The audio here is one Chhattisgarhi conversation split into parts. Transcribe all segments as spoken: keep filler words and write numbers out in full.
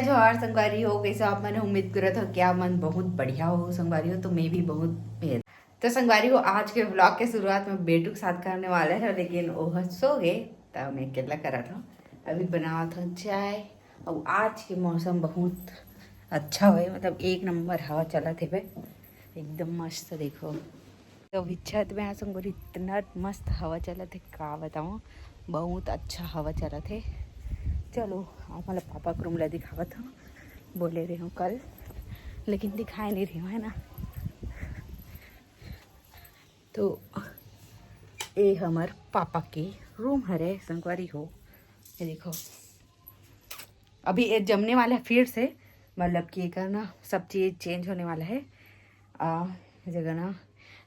जोहार संगवारी हो, कैसे आप मन? उम्मीद करत हो कि आप मन बहुत बढ़िया हो संगवारी हो। तो मैं भी बहुत बेहतर। तो संगवारी हो, आज के व्लॉग के शुरुआत में बेटू के साथ करने वाले हैं, लेकिन वो सो गए, तो मैं अकेला करत हूँ। अभी बनावत हूँ चाय। और आज के मौसम बहुत अच्छा होए, मतलब एक नंबर हवा चलत हे बे, एकदम मस्त। देखो, तो अभी छत में आ संगवारी, इतना मस्त हवा चलत हे, का बताऊँ, बहुत अच्छा हवा चलत हे। चलो, आप मतलब पापा के रूम ला दिखावत हूँ, बोले रहे हूँ कल, लेकिन दिखाए नहीं रही हूँ, है ना। तो ये हमर पापा के रूम हरे संगवारी हो, ये देखो, अभी ये जमने वाला है फिर से, मतलब कि एकर ना सब चीज़ चेंज होने वाला है। आ, ये जगह ना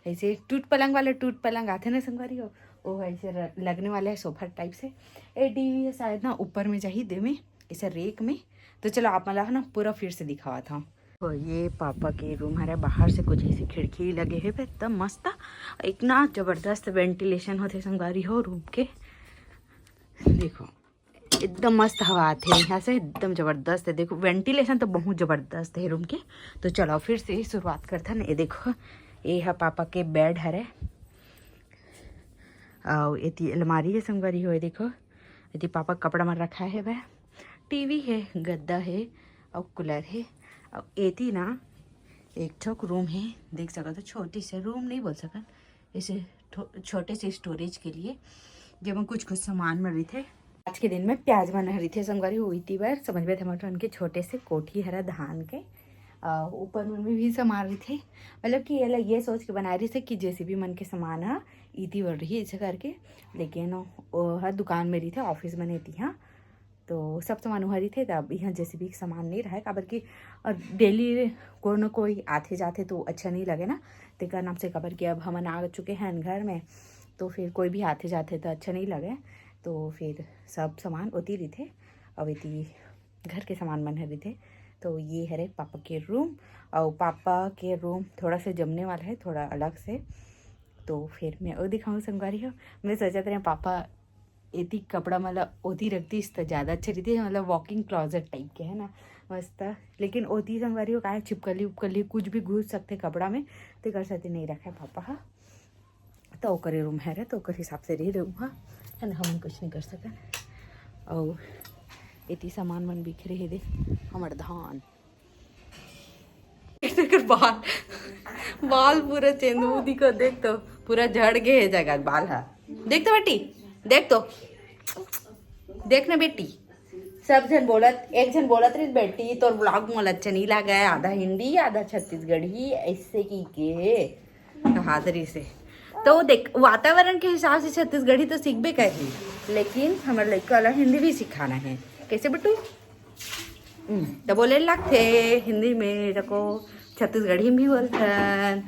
ऐसे टूट पलंग वाला, टूट पलंग आथे ना संगवारी हो, वो ऐसे र-, लगने वाला है सोफा टाइप से। ये टीवी है शायद ना ऊपर में जाही दे में, ऐसे रेक में। तो चलो आप मला ना पूरा फिर से दिखावत हूँ। तो ये पापा के रूम हरे, बाहर से कुछ ऐसे खिड़की लगे हे, एकदम मस्त, इतना जबरदस्त वेंटिलेशन होथे संगवारी हो रूम के। देखो, एकदम मस्त हवा आथे यहाँ से, एकदम जबरदस्त है। देखो, वेंटिलेशन तो बहुत जबरदस्त है रूम के। तो चलो फिर से शुरुआत करथन। ये देखो, ये है पापा के बेड हरे, और एती अलमारी है संगवारी हो, ये देखो, एती पापा के कपड़ा मन रखा है वह, टीवी है, गद्दा है, और कूलर है, और एती ना एक ठोक रूम है, देख सकत हो, छोटी से रूम नहीं बोल सकन, इसे थो-, छोटे से स्टोरेज के लिए, जेमा कुछ कुछ सामान मन रहिथे। आज के दिन में प्याज मन रहिथे संगवारी हो, इती बर समझ में टमाटर के छोटे से कोठी हरा धान के, अ, ऊपर में भी सामान रहिथे। मतलब कि ये ला ये सोच के बनाए रहिथे कि जेसीबी मन के सामान ह इती बर रही, ऐसे करके, लेकिन वो हर दुकान में रहिथे, ऑफिस में नहीं रहिथे। तो सब सामान उहाँ रहिथे, तब यहाँ जेसीबी के सामान नहीं रहे, काबर कि, अ, डेली कोई न कोई आथे जाथे तो अच्छा नहीं लगे ना, तेकर नाम से, काबर कि अब हमन आ चुके हैं घर में, तो फिर कोई भी आथे जाथे तो अच्छा नहीं लगे, तो फिर सब सामान ओती रहिथे, अब एती घर के सामान मन ह रहिथे। तो ये हरे पापा के रूम, और पापा के रूम थोड़ा सा जमने वाला है, थोड़ा अलग से, तो फिर मैं वो दिखाऊँ संगवारी हो। मैं सोचत रहे पापा एती कपड़ा मतलब ओती रखतीस त ज्यादा अच्छा रहिते, मतलब वॉकिंग क्लोजेट टाइप के है ना, मस्त। लेकिन ओती संगवारी हो काहे छिपकली उपकली कुछ भी घुस सकते कपड़ा में, तो एकर सेती नहीं रखे पापा हा। तो ओकरे रूम है रे, तो ओकर हिसाब से रही रूम हा, है ना, हमन कुछ नहीं कर सकन। और एती सामान मन बिखरे हे दे, हमर धान। एकर बाल, बाल पूरा चेंदू दिखो, देख तो पूरा झड़ गे हे जगह बाल हा। देख तो बेटी, देख तो, देख ना बेटी, सब झन बोलत, एक झन बोलत रही, "बेटी तोर व्लॉग मोला अच्छा नहीं लागे, आधा हिंदी आधा छत्तीसगढ़ी ऐसे की के।" तो हाथ रही से तो देख, वातावरण के हिसाब से छत्तीसगढ़ी तो सीखबे करही, लेकिन हमर लइका ला हिंदी भी सिखाना है। कैसे बेटू? हम्म, तो बोले लगथे हिंदी में, देखो छत्तीसगढ़ी में भी बोलथन।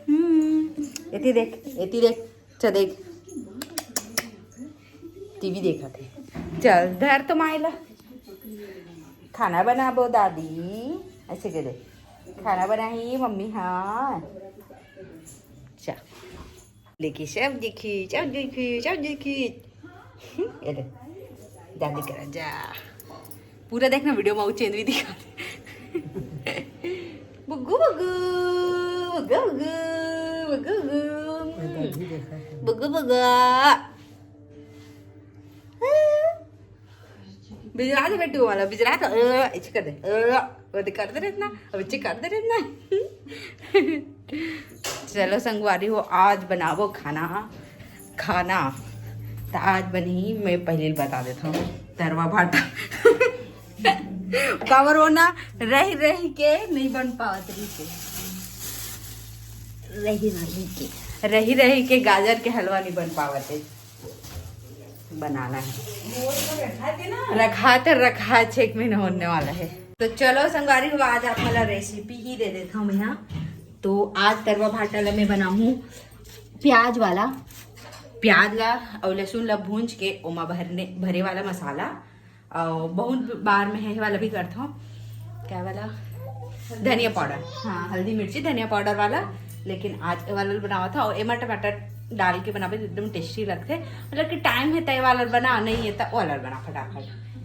हम्म, एती देख, एती देख, च देख, टीवी देखत हे। चल धर तो माई ला, खाना बनाबो दादी, ऐसे के दे, खाना बनाही मम्मी। हाँ, चल। लेके सब्जी खींच, सब्जी खींच, सब्जी खींच। ये ले, दादी करा जा। पूरा देखना वीडियो में, वो चेंदवी दिखा दे। बुग्गू, बुग्गू, बुग्गू, बुग्गू, बुग्गू, बुग्गू। बुग्गू, बुग्गू। बिजरा दे बेटू वाला, बिजरा तो, अ, इच्छे कर दे, अ, वो दे कर दे रहना, अब इच्छे कर दे रहना। चलो संगवारी हो, आज बनाबो खाना, खाना। तो आज बनी, मैं पहले ही बता देता हूँ, तरवा भाटा। काबर वो ना रही रही के नहीं बन पावत रही के, रही रही के, रही रही के गाजर के हलवा नहीं बन पावत है। बनाना है। रखा तो रखा, छह महीने होने वाला है। तो चलो संगवारी हो, आज आप मला रेसिपी ही दे देता हूँ यहाँ। तो आज तरवा भाटा ला मैं बनाऊँ प्याज वाला, प्याज ला और लहसुन ला भूंज के ओमा भरने, भरे वाला मसाला, और बहुत बार मैं ये वाला भी करता हूँ, क्या वाला, धनिया पाउडर, हाँ, हल्दी मिर्ची धनिया पाउडर वाला। लेकिन आज ये वाला बनावा था, और एमा टमाटर डाल के बनाबे तो एकदम टेस्टी लगते। मतलब कि टाइम है तो ये वाला बना, नहीं है तो वो वाला बना फटाफट।